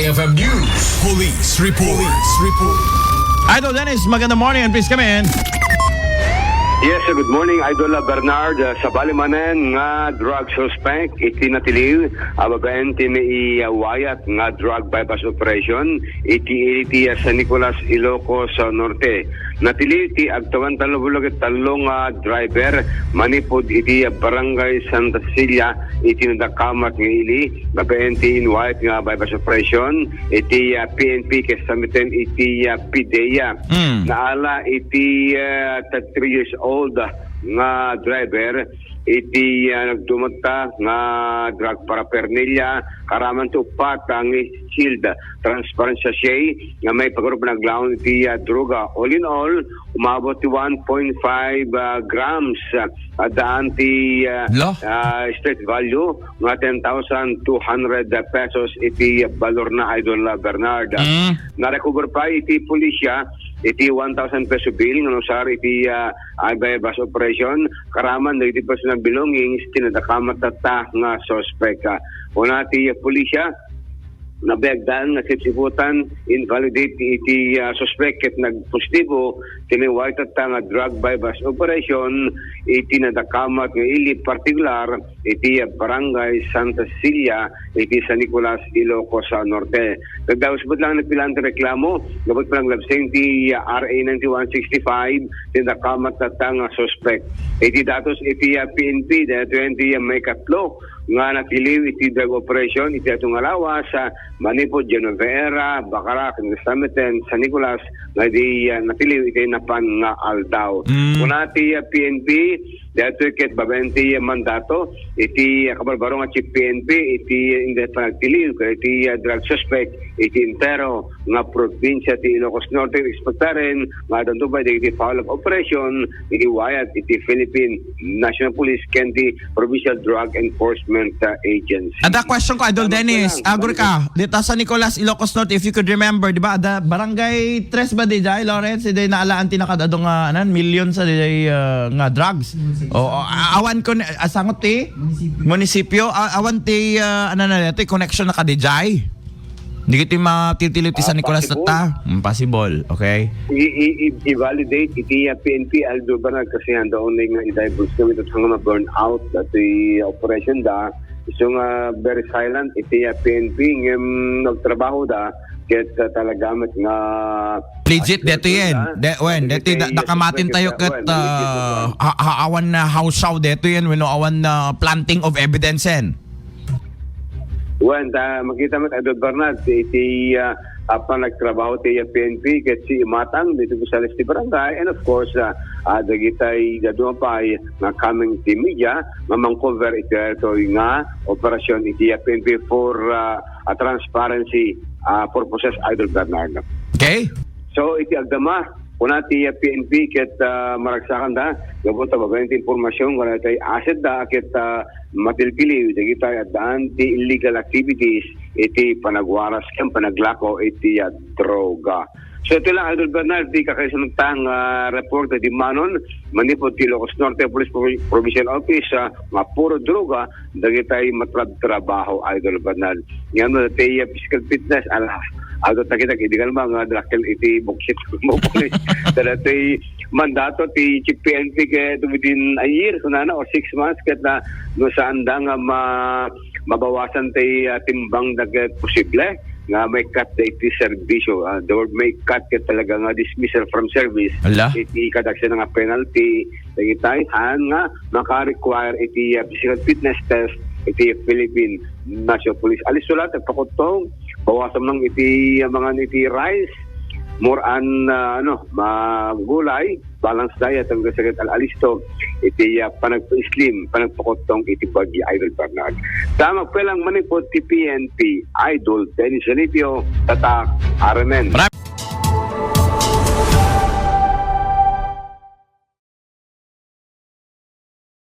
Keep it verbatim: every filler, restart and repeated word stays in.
F M News. Police report. Police report. Idol Dennis, magandang morning and please come in. Yes, sir. Good morning, Idol, uh, Bernard. Uh, sabali manen nga drug suspect iti natiliw a babaen ti naiwayat nga drug buy-bust operation iti, iti, uh, San Nicolas, Ilocos, uh, Norte. Natiliw ti agtawan tallo puluh ket tallo nga driver manipud iti, uh, Barangay Santa Cecilia iti nadakamat nga ili, babaen ti inwayat nga buy-bust operation iti, ah, P N P ket sa metten iti, ah, PDEA. Mm. Naala iti, ah, thirty-three years old nga driver iti, ah, nagdumagta nga drug paraphernalia, karaman ti uppat nga sealed transparent sachet nga maipagurup nga aglaon iti, ah, droga. All in all, umabot ti one point five, ah, grams, ah, addaan ti, ah, La? ah, street value nga ten thousand two hundred pesos iti balorna, Idol, ah, Bernard. Mm. Narecover pay iti pulisya iti one thousand peso bill nga nausar iti, ah, buy-bust operation, karaman dagiti personal belongings ti nadakamat tatta nga suspek. Ah, kuna ti pulisya, nabayagdan nga sipsiputan, invalidate iti, ah, suspek ket nagpositibo ti naiwayat tatta nga drug buy-bust operation iti nadakamat nga ili, partikular iti, ah, Barangay Santa Cecilia iti San Nicolas, Ilocos, ah, Norte. Nagdawis met lang nagpilaan ti reklamo, gapu ti pananglabseng ti, ah, R A ninety-one sixty-five ti nadakamat tatta nga suspek. Iti datos iti, ah, P N P, daytoy ti, ah, maikatlo nga natiliw iti drug operation iti adu nga lawas, ah, manipud Genovera, Bacara, ken San Nicolas nga idi, ah, natiliw iti napan nga aldaw. Mm. Kuna ti, ah, P N P, daytoy ket babaen ti mandato iti, ah, kabarbaro nga Chief P N P iti inday panagtiliw ken iti, ah, drug suspect iti entero nga probinsia ti Ilocos Norte. Ekspektaren nga addanto pay dagiti follow-up operation iti wayat iti Philippine National Police ken ti Provincial Drug Enforcement, uh, Agency. Ada question ko, Idol Dennis. Agor ka. Dita sa Nicolas, Ilocos Norte, if you could remember, di ba? Ada Barangay Tres ba di jay, Lawrence? Di naalaan ti nakadado nga, anan, million sa di jay, uh, nga drugs. O, o, a-, awan ko, ni- asangot ti? Munisipyo. Munisipyo. A-, awan ti, uh, ano na, ti connection na ka di jay? Di kiti matiltiliw ti San Nicolas tatta? Mm, possible. Okay. I, i, i, i-validate iti, ah, P N P, Idol Bernard, kasi handa unay nga i-divulge kami tat nga ma-burn out dati operation da. So nga very silent iti, ah, P N P ngem nagtrabaho da ket, ah, talaga met nga legit deto yen. De, wen, deti da, dakamatin tayo ket, ah, ha-, ha-, awan na how-how deto yen wenno awan na planting of evidence en. Wen, ta makita met, Idol Bernard, ti, iti, ah, ah, panagtrabaho ti, ah, P N P ket si imatang dito sa list ti barangay, and of course, ah, ah, dagitay dadduma pay nga coming ti media nga mang-cover iti daytoy nga operasyon iti, ah, P N P for, ah, ah, transparency, ah, purposes, Idol Bernard. Okay. So, iti agdama, kuna ti, ah, P N P ket, ah, maragsakanda, gapu ta babaen ti impormasyon, kuna ti asset da, ket, ah, matiltiliw, dagitay addaan ti illegal activities, iti panagwaras ken panaglako iti, ah, droga. So, ito lang, Idol Bernard, ti kakaisunod ta nga report, ah, di manon, manipud ti Ilocos Norte Police Provi-, Provincial Office, ah, nga puro droga, dagitay matrabtrabaho, Idol Bernard. Ngem no, dati, ah, physical fitness, ala, adda ta kita, idi kalma nga dakkel iti buksit mo pulis. Dati mandato ti Chief P N P ket within a year, kunana, or six months, ket na, no, saan da nga ma-, mabawasan ti, ah, timbang da ket posible nga may cut da iti serbisyo. Ah, the word may cut ket talaga nga dismissal from service. Ala. Iti kadagsen nga penalty, dagitay, haan nga maka-require iti, ah, physical fitness test iti Philippine National Police. Alisto latta, pakuttong, bawasan lang iti, ah, mangan iti rice, more on, ah, ano, ma-, gulay, balance diet, ang sakit al-, alisto, iti, ah, panagpa-slim, panagpakuttong iti bagi, Idol Bernard. Sa magpelang manipod ti P N P, Idol Dennis Alipio, tatak, Aramen. Maraming